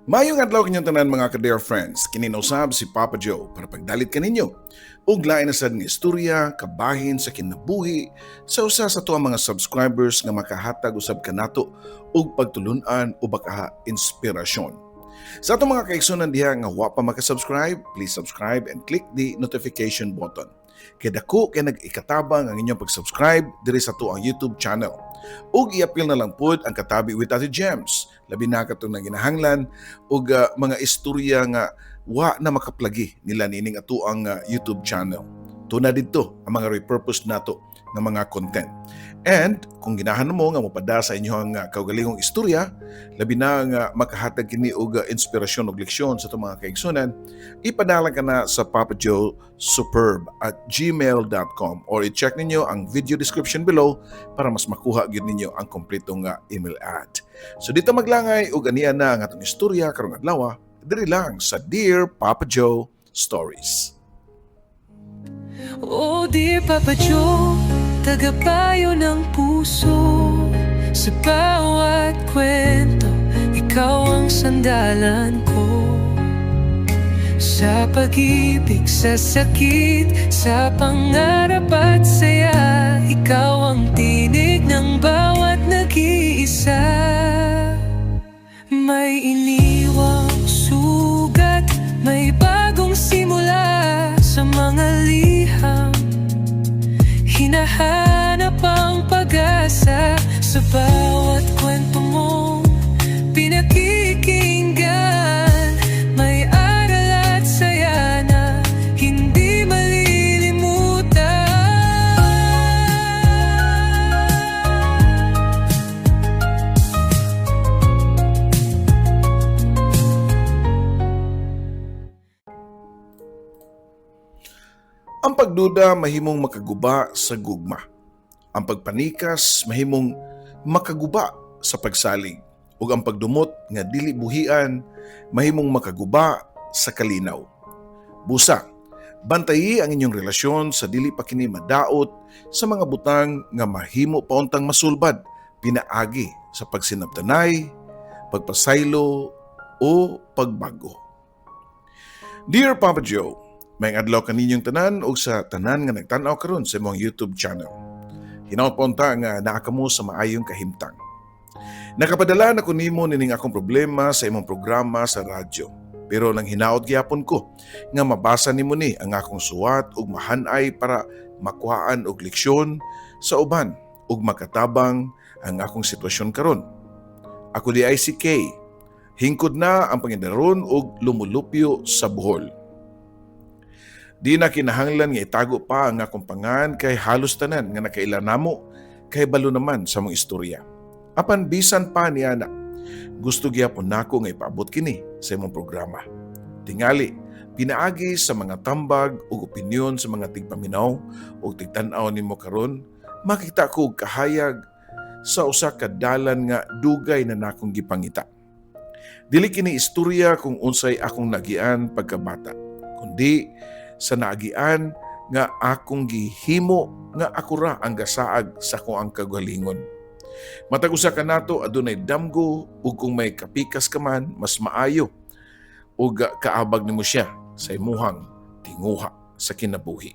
Maayong adlaw kinyong tanan, mga ka-dear friends. Kini usab si Papa Joe para pagdalit kaninyo og lain na sad nga istorya kabahin sa kinabuhi sa usa sa atuang mga subscribers nga makahatag usab kanato og pagtulunan o baka inspirasyon. Sa atong mga kaigsunan diha nga wa pa makasubscribe, please subscribe and click the notification button. Kay dako kay nag-ikatabang ang inyong pag-subscribe diri sa atoang YouTube channel. Ug iapil na lang pod ang Katabi with Ate Gems. Labi na katong nanginahanglan og mga istorya nga wa na makaplagi nila niining atoang YouTube channel. Tuna didto ang mga repurpose nato nga mga content. And kung ginahan mo nga mopada sa inyong kaugalingong istorya, labi na nga makahatag kini og inspirasyon ug leksyon sa atong mga kaigsunan, ipadala ka na sa papajoesuperb@gmail.com or i-check ninyo ang video description below para mas makuha gyud ninyo ang kompletong email ad. So dito maglangay ug ania na ang atong istorya karong adlaw diri lang sa Dear Papa Joe Stories. Oh dear Papa Joe, tagapayo ng puso. Sa bawat kwento, ikaw ang sandalan ko. Sa pag-ibig, sa sakit, sa pangarap at saya, ikaw ang tinig ng bawat nag-iisa. May iniwang sugat, may bagong simula. Sa mga liham, hinahanap ang pag-asa. Sa bawat kwento mong pinakikinggan, may aral at saya na hindi malilimutan. Ang pagduda mahimong makaguba sa gugma. Ang pagpanikas mahimong makaguba sa pagsalig. Ug ang pagdumot nga dili buhian mahimong makaguba sa kalinaw. Busa, bantayi ang inyong relasyon sa dili pa kini madaot sa mga butang nga mahimo pa untang masulbad pinaagi sa pagsinabtanay, pagpasaylo o pagbago. Dear Papa Joe, maayong adlaw kaninyong tanan ug sa tanan nga nagtan-aw karon sa imong YouTube channel. Hinaot pa unta nga naa kamo sa maayong kahimtang. Nakapadala na ko nimo nining akong problema sa imong programa sa radyo. Pero nang hinaot gyapon ko nga mabasa nimo ni ang akong suwat ug mahanay para makuhaan og leksyon sa uban ug makatabang ang akong sitwasyon karon. Ako diay si Kay. Hingkod na ang pangindaron ug lumulupyo sa Bohol. Di na kinahanglan nga itago pa ang akong pangan kay halos tanan nga nakaila namo kay balo naman sa mong istorya. Apan bisan pa niana, gusto gyapon nako nga ipaabot kini sa imong programa. Tingali, pinaagi sa mga tambag ug opinyon sa mga tigpaminaw ug tigtan-aw nimo karon, makita ko og kahayag sa usa ka dalan nga dugay na nakong gipangita. Dili kini istorya kung unsay akong nagian pagkabata, kundi sa naagian nga akong gihimo nga ako ra ang gasaag sa akong ang kagalingon. Matag usa kanato adunay damgo ug kung may kapikas ka man, mas maayo ug kaabag nimo siya sa imuhang tinguha sa kinabuhi.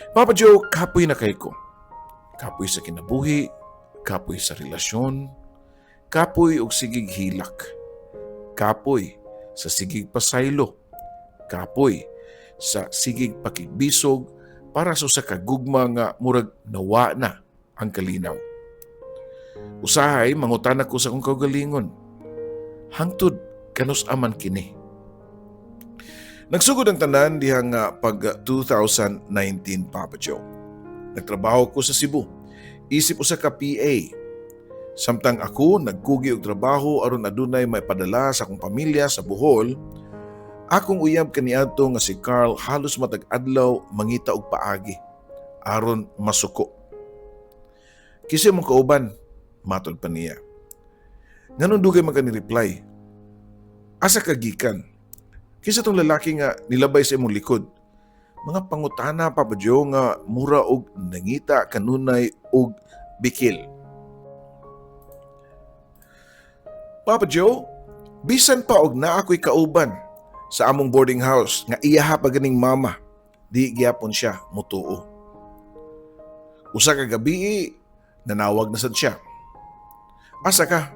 Papa Joe, kapoy na kay ko. Kapoy sa kinabuhi, kapoy sa relasyon, kapoy og sigig hilak, kapoy sa sigig pasaylo, kapoy sa sigig pakigbisog para sa usa ka gugma nga murag nawa na ang kalinaw. Usahay mangutana ko sa akong kaugalingon. Hangtod kanus aman kini? Nagsugod ang tanan diha nga pag 2019, Papa Joe. Nagtrabaho ko sa Cebu. Isip usa ka PA. Samtang ako nagkugi og trabaho aron adunay maipadala sa akong pamilya sa Bohol, akong uyab kaniadto nga si Carl halos matag adlaw mangita og paagi aron masuko. "Kinsa imong kauban?" matod pa niya. "Nganong dugay man ka ni reply? Asa ka gikan? Kinsa tong lalaki nga nilabay sa imong likod?" Mga pangutana, Papa Joe, nga mura og nangita kanunay og bikil. Papa Joe, bisan pa og naa ko'y kauban sa among boarding house nga iyaha pa ganing mama, di gyapon siya mutuo. Usa ka gabi, nanawag na sad siya. "Asa ka?"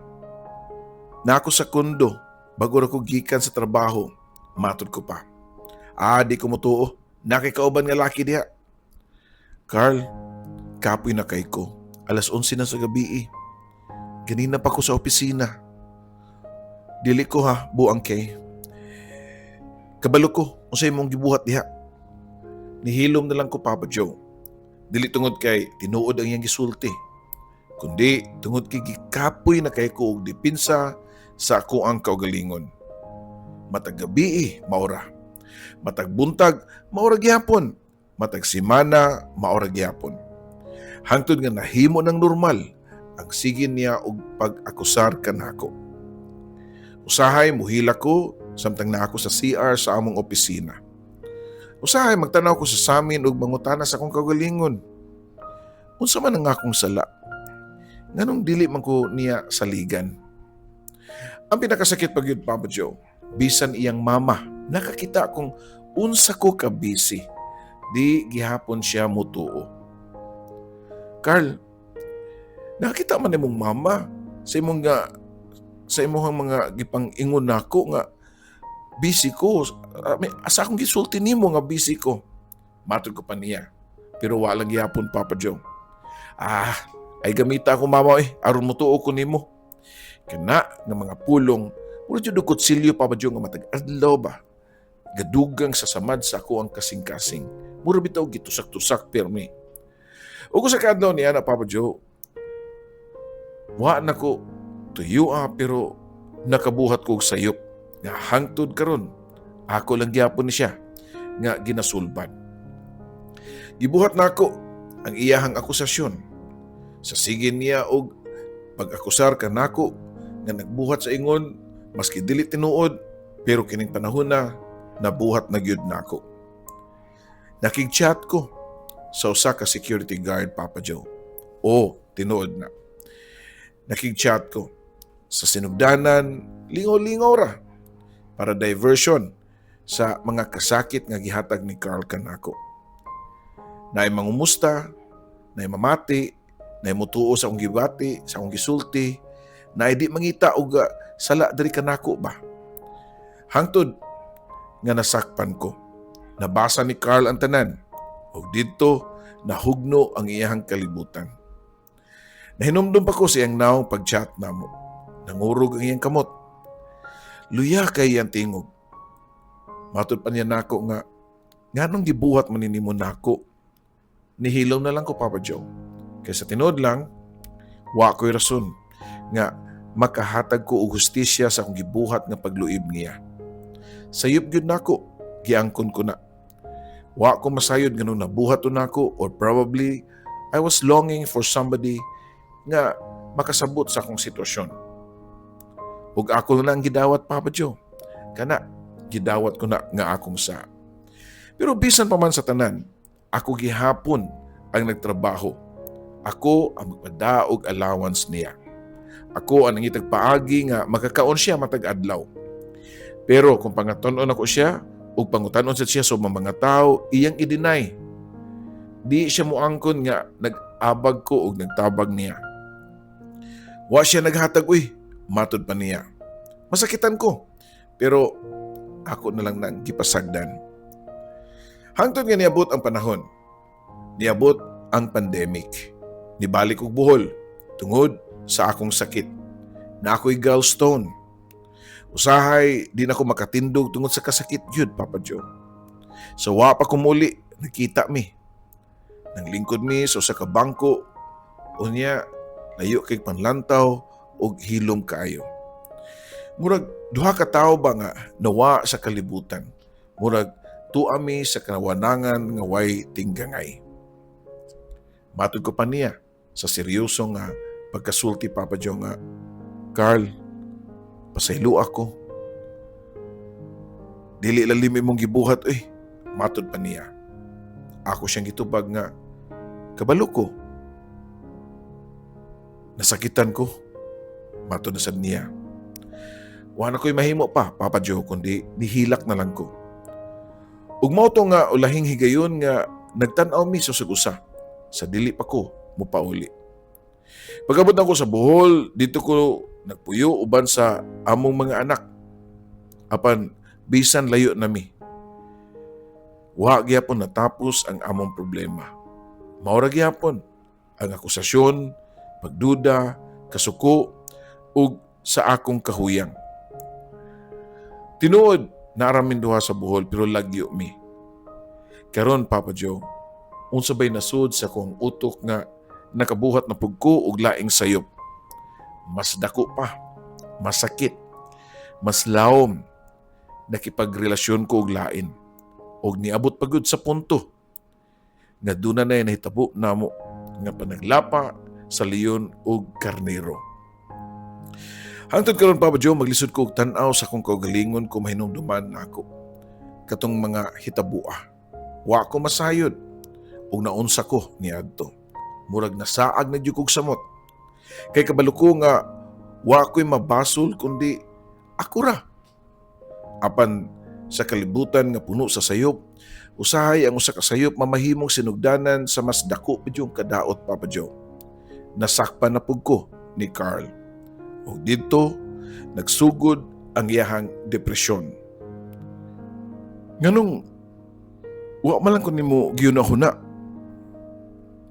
"Naa ko sa condo, bago ra ko gikan sa trabaho," matod ko pa. "Ah, di ko mutuo. Naa kay kauban nga laki diha. Carl, kapoy na kaayo ko. Alas 11 na sa gabi. Ganina pa ko sa opisina. Dili ko ha, buang kay. Kabalo ko, unsay imong gibuhat diha." Nihilom na lang ko, Papa Joe. Dili tungod kay tinuod ang iyang gisulti, kundi tungod kay gikapoy na kaayo ko og depensa sa akoang kaugalingon. Matag gabi, maora. Matag buntag, maora gihapon. Matag semana, maora gihapon. Hangtod nga nahimo ng normal ang sige niya og pag-akusar kanako. Usahay muhilak ko samtang naa ko sa CR sa among opisina. Usahay magtanaw ko sa samin ug mangutana sa akong kaugalingon. Unsa man ang akong sala? Nganong dili man ko niya saligan? Ang pinakasakit pa gyud, Papa Joe, bisan iyang mama nakakita kung unsa ko ka busy, di gihapon siya mutuo. "Carl, nakita man imong mama sa imong mga gipang-ingon nako nga busy ko. Asa akong gisulti nimo nga busy ko?" Matod ko pa niya. Pero wala gihapon, Papa Joe. "Ah, ay gamita ako mama eh, aron mutuo ko nimo." Kana nga mga pulong, mura jud og kutsilyo, Papa Joe, nga matag adlaw ba gadugang sa samad sa akoang kasing-kasing. Mura bitaw gitusak-tusak pirmi. Ug sa kaadlaw niya na, Papa Joe, wa na ko tuyo pero nakabuhat ko og sayop nga hangtod karon ako lang gyapon ni siya nga ginasulbad. Gibuhat nako ang iyahang akusasyon. Sa sige niya og pag-akusar kanako nga nagbuhat sa ingon maski dili tinuod, pero kining panahon na nabuhat na gyud nako. Nakig-chat ko sa usa ka security guard, Papa Joe. O, tinuod na. Nakig-chat ko sa sinugdanan, lingaw-lingaw ra para diversion sa mga kasakit nga gihatag ni Carl kanako. Naay mangumusta, naay mamati, naay mutuo sa akong gibati, sa akong gisulti, naay di mangita og sala diri kanako ba. Hangtod nga nasakpan ko. Nabasa ni Carl ang tanan ug didto nahugno ang iyahang kalibutan. Nahinumdum pa ko sa iyang nawong pag-chat namo. Nangurog ang iyang kamot. Luya kay iyang tingog. Matod pa niya nako nga, "Nganong gibuhat man nimo nako?" Nihilom na lang ko, Papa Joe. Kay sa tinuod lang, wa ko'y rason nga makahatag ko og hustisya sa akong gibuhat nga pagluib niya. Sayop gyud nako, giangkon ko na. Wa ko masayod nganong nabuhat to nako or probably I was longing for somebody nga makasabot sa akong sitwasyon. Ug ako na ang gidawat, Papa Joe. Kana, gidawat ko na nga akong sa. Pero bisan pa man sa tanan, ako gihapon ang nagtrabaho. Ako ang magpadaog allowance niya. Ako ang nangitag paagi nga makakaon siya matag adlaw. Pero kung pangaton-on ako siya ug pangutanon sa siya sa mga tao, iyang i-deny. Di siya muangkon nga nag-abag ko og nagtabag niya. "Wa siya naghatag uy," matod pa niya. Masakitan ko. Pero ako na lang nang gipasagdan. Hangtod nga niabot ang panahon. Niabot ang pandemic. Nibalik og Bohol tungod sa akong sakit. Naa ko'y gallstone. Usahay di na ko makatindog tungod sa kasakit gyud, Papa Joe. So wa pa ko muli, nakita mi. Nanglingkod mi sa usa ka bangko, unya layo kay panlantaw og hilom kaayo. Murag duha ka tawo ba nga nawa sa kalibutan. Murag tua mi sa kawanangan nga way tinggangay. Matod ko pa niya sa seryoso nga pagkasulti, Papa Joe, nga, "Carl, pasaylo ako. Dili lalim imong gibuhat eh," matod pa niya. Ako siyang gitubag nga, "Kabalo ko. Nasakitan ko," matod na sad niya. Wa na ko'y mahimo pa, Papa Joe, kundi nihilak na lang ko. Ug mao to nga ulahing higayon nga nagtan-aw mi sa usa sa dili pa ko mopauli. Pag-abot nako sa Bohol, didto ko nagpuyo uban sa among mga anak. Apan bisan layo nami, wa gyapon natapos ang among problema. Mao ra gyapon ang akusasyon, pagduda, kasuko ug sa akong kahuyang. Tinuod, naa ra ming duha sa Bohol pero lagyo mi. Karon, Papa Joe, unsa bay nasud sa akong utok nga nakabuhat na pug ko og laing sayop? Mas dako pa, masakit, mas lawom, nakipagrelasyon ko og lain. Og niabot pa gud sa punto nga duna na nahitabo namo nga panaglapa sa leon ug karnero. Hangtod karon, Papa Joe, maglisod ko og tan-aw sa akong kaugalingon kung mahinumduman nako katong mga hitabua. Wa ko masayod ug naunsa ko niadto. Murag nasaag na jud kog samot. Kay kabalo ko nga wa ko'y mabasol kundi ako ra. Apan sa kalibutan nga puno sa sayop, usahay ang usa ka sayop mamahimong sinugdanan sa mas dako pa jung kadaot, Papa Joe. Nasakpan na pug ko ni Carl. Ug didto nagsugod ang iyahang depresyon. "Nganong wa man lang ko nimo gihuna-huna?"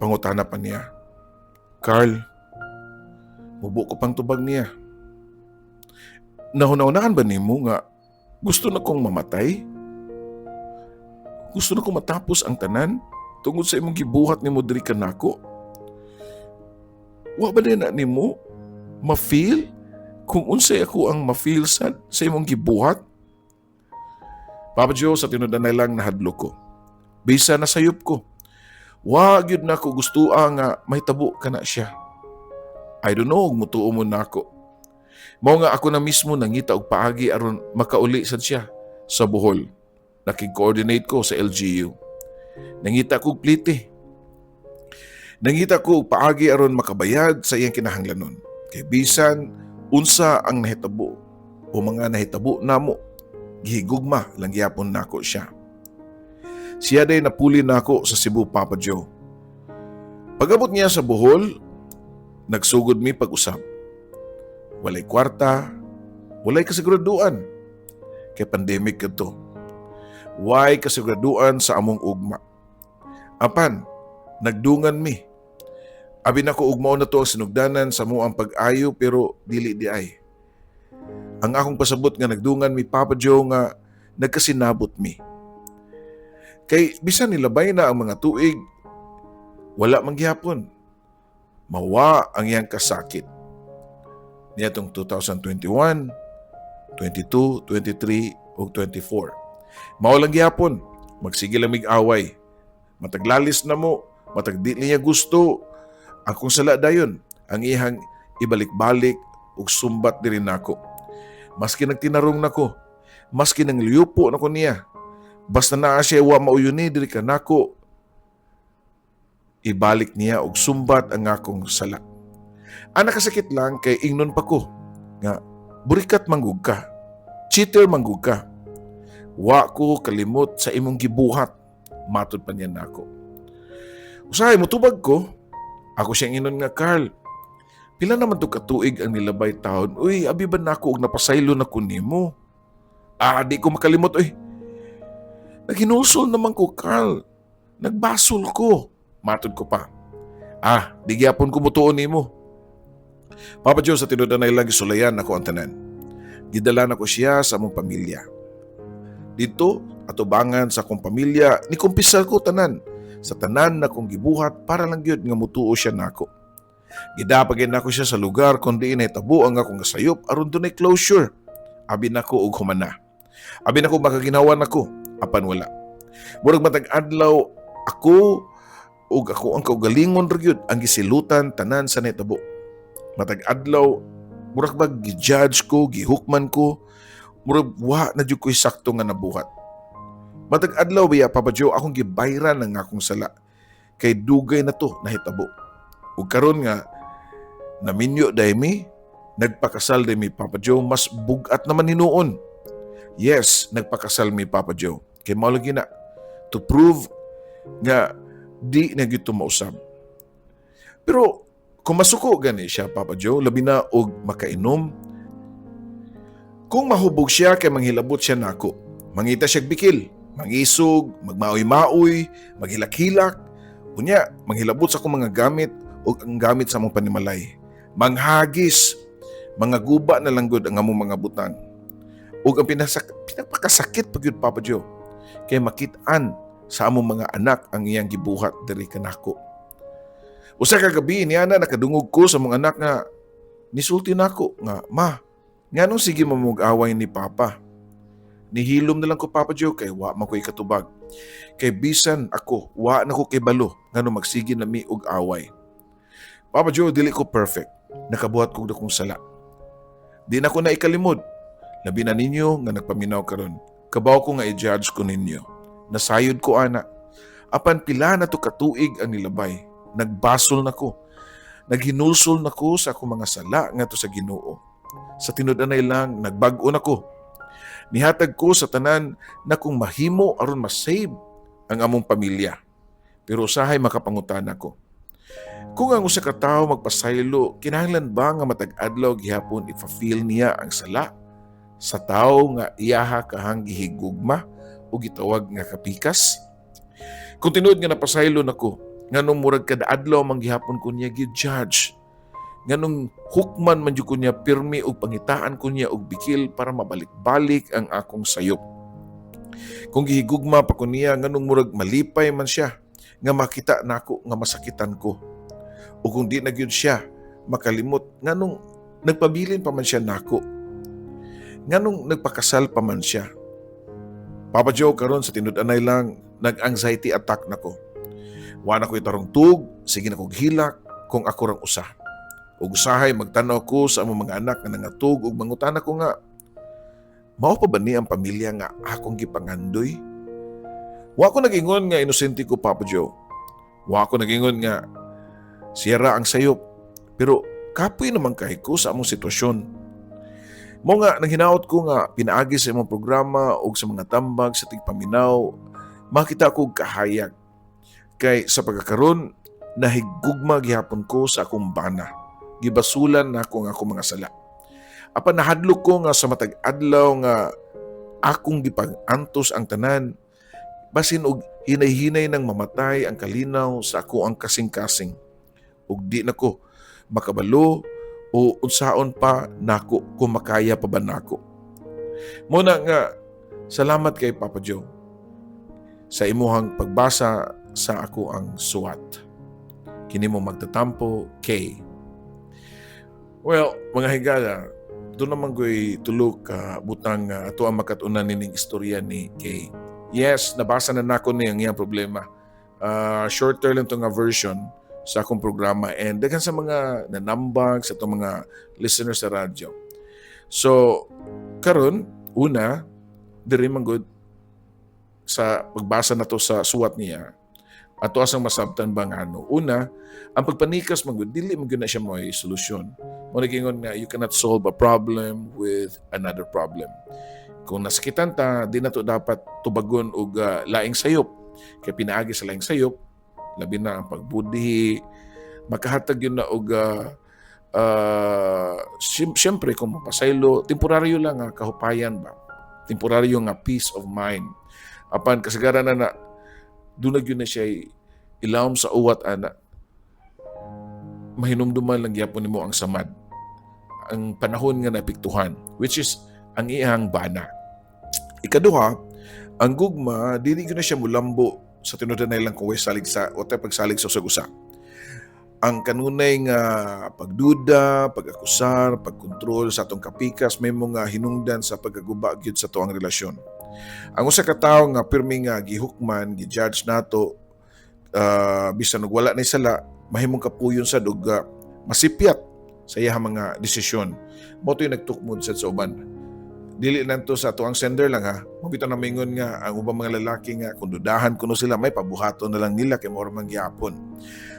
pangutana pa niya. "Carl," mubo ko pang tubag niya. "Nahuna-hunaan ba nimo nga gusto na kong mamatay? Gusto na kong matapos ang tanan tungod sa imong gibuhat nimo diri kanako? Wa ba din na nimo ma-feel kung unsay ako ang ma-feel sa imong gibuhat?" Papa Joe, sa tinud-anay lang nahadlok ko. Bisa nasayop ko, wa gyud nako gusto nga mahitabo kana siya. I don't know kung mutuo mo nako. Mao nga ako na mismo nangita og paagi aron makauli sad siya sa Bohol. Nakig-coordinate ko sa LGU. Nangita ko og plite. Nangita ko og paagi aron makabayad sa iyang kinahanglanon. Kay bisan unsa ang nahitabo o mga nahitabo namo, gihigugma lang gyapon nako siya. Siya day napuli nako sa Cebu, Papa Joe. Pag-abot niya sa Bohol, nagsugod mi pag-usab. Walay kwarta, walay kasiguraduan. Kay pandemic kadto. Way kasiguraduan sa among ugma. Apan, nagdungan mi. Abi nako ug mao na to ang sinugdanan sa amoang pag-ayo, pero dili diay. Ang akong pasabot nga nagdungan mi, Papa Joe, nga nagkasinabot mi. Kay bisan nilabay na ang mga tuig, wala man gihapon mawa ang iyang kasakit. Niadtong 2021, 22, 23 ug 24. Mao lang gihapon, magsige lang mig away. Mataglalis na mo, matag di niya gusto, akong sala dayon ang iyang ibalik-balik ug sumbat diri nako. Maski nagtinarong nako, maski nangliyupo nako niya, basta naa siya wa mauyuni diri kanako, ibalik niya og sumbat ang akong sala. Ang nakasakit lang kay ingnon pa ko nga burikat manggug ka, cheater manggug ka. "Wa ko kalimot sa imong gibuhat," matud pa niya nako. Usahay motubag ko, ako siyang ingnon nga, "Carl, pila naman to katuig ang nilabay taon? Uy, abi ba nako og napasaylo na ko nimo? Ah, di ko makalimot, uy. Naghinulsol naman ko, Carl. Nagbasol ko," matud ko pa. "Ah, di gyapon ko mutuo nimo." Papa Joe, sa tinud-anay lang gisulayan nako ang tanan. Gidala nako siya sa among pamilya. Didto, atubangan sa akong pamilya, ni kumpisal ko tanan. Sa tanan na kong gibuhat para lang gyud nga mutuo siya nako. Gidala nako siya sa lugar kung diin nahitabo ang akong sayop aron dunay closure. Abi nako og humana. Abi nako makaginhawa nako, apan wala. Murag matag adlaw ako ug ako ang kaugalingon ra gyud ang gisilutan tanan sa nahitabo. Matag adlaw murag bag gi-judge ko, gihukman ko, murag wa na jud ko'y sakto nga nabuhat. Matag adlaw biya, Papa Joe, akong gibayran ang akong sala. Kay dugay na to nahitabo. Ug karon nga naminyo diay mi, Nagpakasal din mi, Papa Joe, mas bugat naman hinuon. Yes, nagpakasal mi, Papa Joe. Kay mao lagi na to prove nga di na gyud to mausab. Pero kung masuko gani siya, Papa Joe, labi na og makainom. Kung mahubog siya kay manghilabot siya nako. Mangita siya bikil, mangisog, magmaoy-maoy, maghilak-hilak. Unya, manghilabot sa akong mga gamit o ang gamit sa among panimalay. Manghagis, mga guba na lang gud ang among mga butang. Ug ang pinapakasakit pa gyud, Papa Joe, kay makit-an sa among mga anak ang iyang gibuhat diri kanako. Usa ka gabi niya na nakadungog ko sa mga anak nga nisulti nako nga, "Ma, nganong sige mo away ni Papa?" Nihilom na lang ko, Papa Joe, kay wa man ko ikatubag. Kay bisan ako, wa na ko kay balo ngano magsige na mi og away. Papa Joe, dili ko perfect. Nakabuhat kog dakong sala. Di na ko na ikalimod. Labi na ninyo nga nagpaminaw karon. Kabaw ko nga i-judge ko ninyo. Nasayod ko ana. Apan pila na to katuig ang nilabay. Nagbasol na ko. Naghinulsol na ko sa akong mga sala ngadto sa Ginoo. Sa tinud-anay lang, nagbag-o na ko. Nihatag ko sa tanan na kung mahimo aron masave ang among pamilya. Pero usahay makapangutana ko. Kung ang usa ka tawo magpasaylo, kinahanglan ba nga matag adlaw gihapon ifa-feel niya ang sala sa tawo nga iyaha kahang gihigugma o gitawag nga kapikas? Kung tinuod nga napasaylo nako, nganong murag kada adlaw man gihapon ko niya gi-judge? Nganong hukman man jud ko niya pirmi og pangitaan ko niya og bikil para mabalik-balik ang akong sayop? Kung gihigugma pa ko niya, nganong murag malipay man siya nga makita nako nga masakitan ko? O kung di na gyud siya makalimot, nganong nagpabilin pa man siya nako? Nganong nagpakasal pa man siya? Papa Joe, karon sa tinud-anay lang, nag-anxiety attack nako. Wa na ko itarong tug, sige na kog hilak kung ako rang usa. Ug usahay magtan-aw ko sa among mga anak nga nangatug ug mangutana ko nga, mao pa ba ni ang pamilya nga akong gipangandoy? Wa ko nagingon nga inosente ko, Papa Joe. Wa ko nagingon nga siya ra ang sayop. Pero kapoy naman kay ko sa among sitwasyon. Mao nga nanghinaot ko nga pinaagi sa imong programa ug sa mga tambag sa tigpaminaw, makita ko og kahayag. Kay sa pagkakaron, nahigugma gihapon ko sa akong bana. Gibasulan nako ang akong mga sala. Apan nahadlok ko nga sa matag adlaw nga akong gipag-antos ang tanan, basin og hinay-hinay nang mamatay ang kalinaw sa ako ang kasing-kasing. Ug di na ko makabalo o unsaon pa nako kung makaya pa ba nako. Mao na nga salamat kay, Papa Joe, sa imuhang pagbasa sa ako ang suwat. Kini mo magtatampo, K. Well, mga higala, duna man ko'y tulo ka butang nga ato ang makatunan nining istorya ni Kay. Yes, nabasa na nako ni ang iyang problema. Shorter lang to nga version sa akong programa and daghan sa mga nanambag sa atong mga listeners sa radyo. So, karon una, diri man gud sa pagbasa na to sa suwat niya, ato asang masabtan ba nga ano. Una, ang pagpanikas man gud, dili man gyud na siya mo'y solusyon. Mao ingon nga you cannot solve a problem with another problem. Kung nasakitan ta, di na to dapat tubagon og laing sayop. Kay pinaagi sa laing sayop, labi na ang pagbudihi, makahatag yun na og siyempre kung mapasaylo, temporaryo lang nga kahupayan ba? Temporaryo nga peace of mind. Apan kasagaran na na dunag yun na siya ilawom sa uwat ana, mahinumduman lang gyapon nimo ang samad, ang panahon nga naapektuhan, which is ang iyang bana. Ikaduha, ang gugma dili gyud na siya mulambo sa tinuod na lang kung way salig sa o pagsalig sa usag-usa. Ang kanunay nga pagduda, pag-akusar, pagkontrol sa atong kapikas may mga hinungdan sa pagkaguba gyud sa tuang relasyon. Ang usa ka tawo nga pirmi nga gihukman, gi-judge nato bisan og wala na sala, mahimong kapuyon sad og masipyat sa iyang mga desisyon. Mao to'y nagtukmod sad sa uban. Dili lang to sa atuang sender lang ha. Mao bitaw na mingon nga ang ubang mga lalaki nga kung dudahan kuno sila, may pabuhaton na lang nila kay mao man gyapon.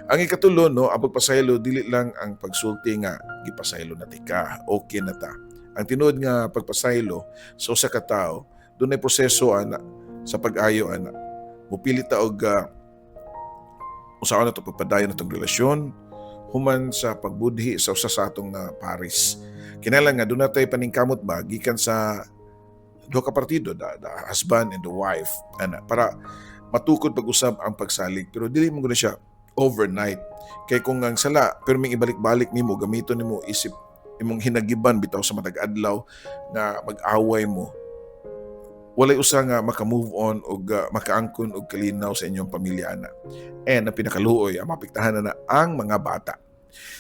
Ang ikatulo, no, ang pagpasaylo dili lang ang pagsulti nga gipasaylo na tika, okay na ta. Ang tinuod nga pagpasaylo sa usa ka tawo, dunay proseso ana sa pag-ayo ana. Mupili ta og usaon na to pagpadayon natong relasyon human sa pagbudhi sa usa sa atong paris. Kinahanglan nga duna tay paningkamot ba gikan sa duha ka partido, the husband and the wife, ana, para matukod pag-usab ang pagsalig, pero dili mo gud siya overnight kay kung ang sala pero ming ibalik-balik nimo, gamiton nimo isip imong hinagiban bitaw sa matag adlaw nga mag-away mo, walay usa nga maka-move on og makaangkon og kalinaw sa inyong pamilya ana. And ang pinakaluoy, ang maapektahan na, na ang mga bata.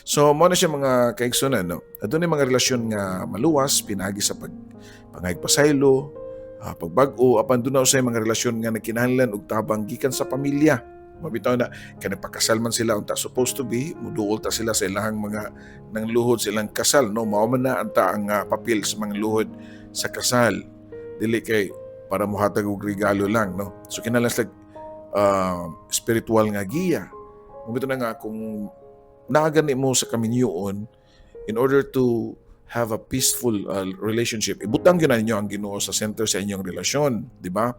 So mao na siya, mga kaigsunan, no. Adunay mga relasyon nga maluwas pinaagi sa pag pangayog pasaylo, pagbag-o, apan duna usay mga relasyon nga nagkinahanglan og tabang gikan sa pamilya. Mao bitaw na kay nagpakasal man sila, unta supposed to be muduol ta sila sa ilahang mga nangluhod sa ilang kasal, no. Mao man na anta ang papel sa mga luhod sa kasal, dili kay para mohatag og regalo lang, no. So kinahanglan sila spiritual nga giya. Mao bitaw na nga kung naa gani mo sa kaminyoon, in order to have a peaceful relationship, ibutang gyud na ninyo ang Ginoo sa center sa inyong relasyon, di ba?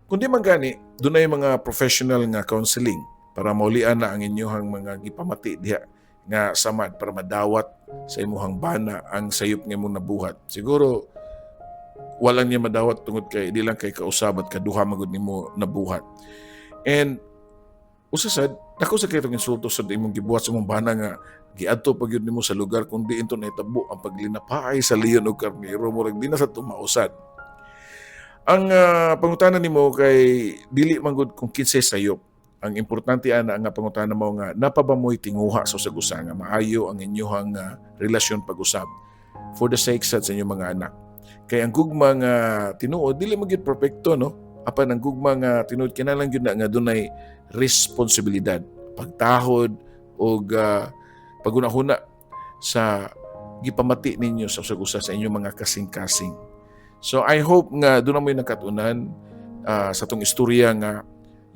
Kundi man gani, dunay mga professional nga counseling para maulian na ang inyong mga gipamati diha nga samad para madawat sa imuhang bana ang sayop nga imong nabuhat. Siguro walang niya madawat tungod kay di lang kay kausab at kaduha magud nimo nabuhat. And usa sad, dako sa kay insulto sa imong gibuhat sa imong bana nga giadto pa gyud nimo sa lugar kung diin to nahitabo ang paglinapaay sa leon og karnero, murag di na sa tumausad. Ang pangutana nimo kay dili man gud kung kinsay sayop. Ang importante ana nga pangutana mo nga naa pa ba mo'y tinguha sa usag usa nga maayo ang inyuhang relasyon pag-usab for the sake sad sa inyong mga anak. Kay ang gugma nga tinuod dili man gyud perpekto, no. Apan ang gugma nga tinuod, kinahanglan gyud na nga dunay responsibilidad, pagtahod og paghuna-huna sa gipamati ninyo sa usag usa sa inyong mga kasing-kasing. So I hope nga duna mo'y nakatunan sa tong istorya nga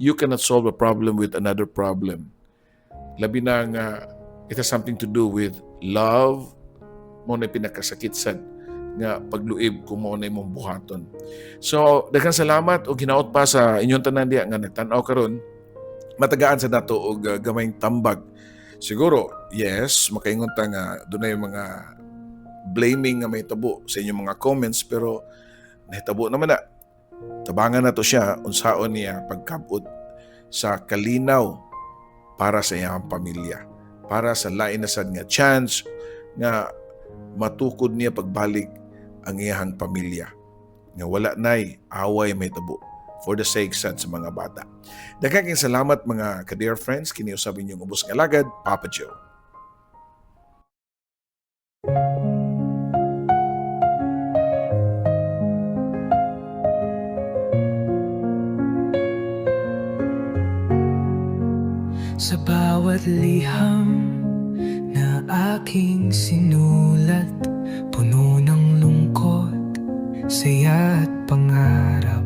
you cannot solve a problem with another problem. Labi na nga it has something to do with love, mao na pinakasakit sad nga pagluib kung mao na imong buhaton. So, daghang salamat og hinaot pa sa inyong tanan diha nga nagtan-aw karon, matagaan sa nato og gamayng tambag. Siguro, yes, makaingon ta nga dunay mga blaming nga mahitabo sa inyong mga comments, pero nahitabo naman na. Tabangan nato siya unsaon niya pagkabot sa kalinaw para sa iyang pamilya, para sa lain na sad nga chance nga matukod niya pagbalik ang iyang pamilya nga wala nay away mahitabo for the sake sad sa mga bata. Daghang salamat, mga ka-dear friends, kini usab inyong ubos nga alagad, Papa Joe. Sa bawat liham na aking sinulat, puno ng lungkot, saya at pangarap.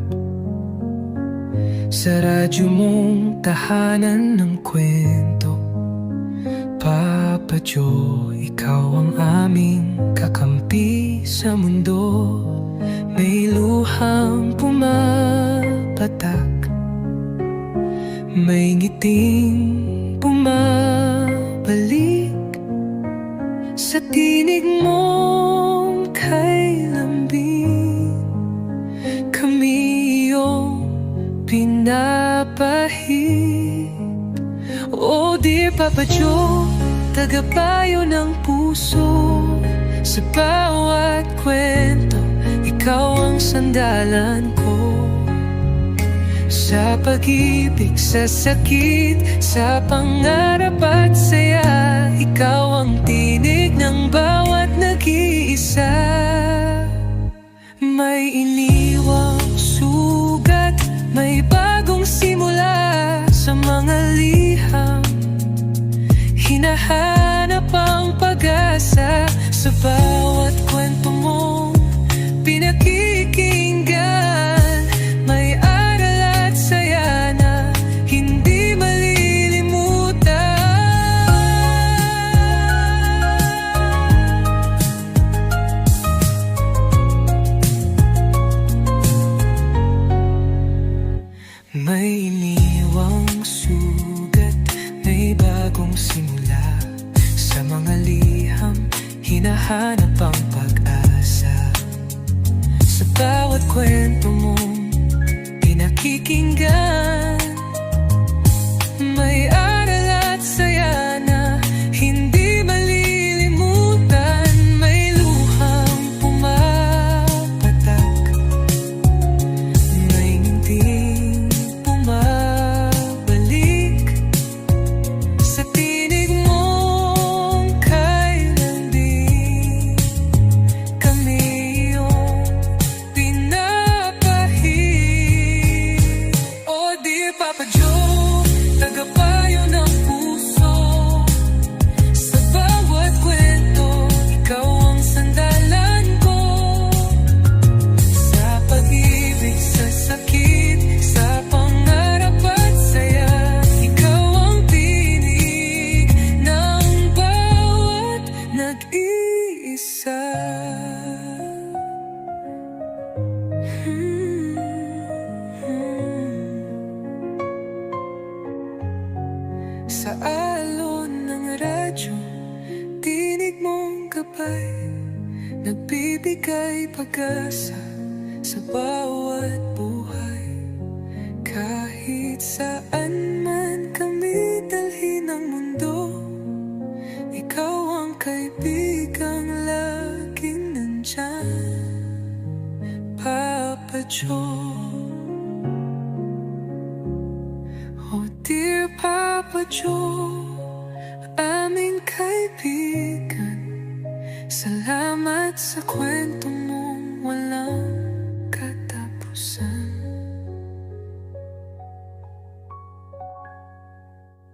Sa radyo mong tahanan ng kwento, Papa Joe, ikaw ang aming kakampi sa mundo. May luhang pumapatak, may ngiting bumabalik sa tinig mong kay lambing. Kami iyong pinapahid. Oh dear Papa Joe, tagapayo ng puso. Sa bawat kwento, ikaw ang sandalan ko. Sa pag-ibig, sa sakit, sa pangarap at saya, ikaw ang tinig ng bawat nag-iisa. May iniwang sugat, may bagong simula. Sa mga liham, hinahanap ang pag-asa. Sa bawat kwento mo, pinag bawat kwento mong pinakikinggan, may aral at saya na hindi malilimutan. May luhang pumapatak, may ngiting bumabalik sa tinig mong kay lambing, kami iyong pinapahid. Oh dear Papa Joe, tagapayo ng puso. Sa bawat kwento, ikaw ang sandalan ko. Sa pag-ibig, sa sakit, sa pangarap at saya, ikaw ang tinig ng bawat nag-iisa. Sa alon ng radyo, tinig mong gabay, nagbibigay pag-asa sa bawat buhay. Kahit saan man kami dalhin ng mundo, ikaw ang kaibigang laging nandyan, Papa Joe. Oh dear Papa Joe, aming kaibigan, salamat sa kwento.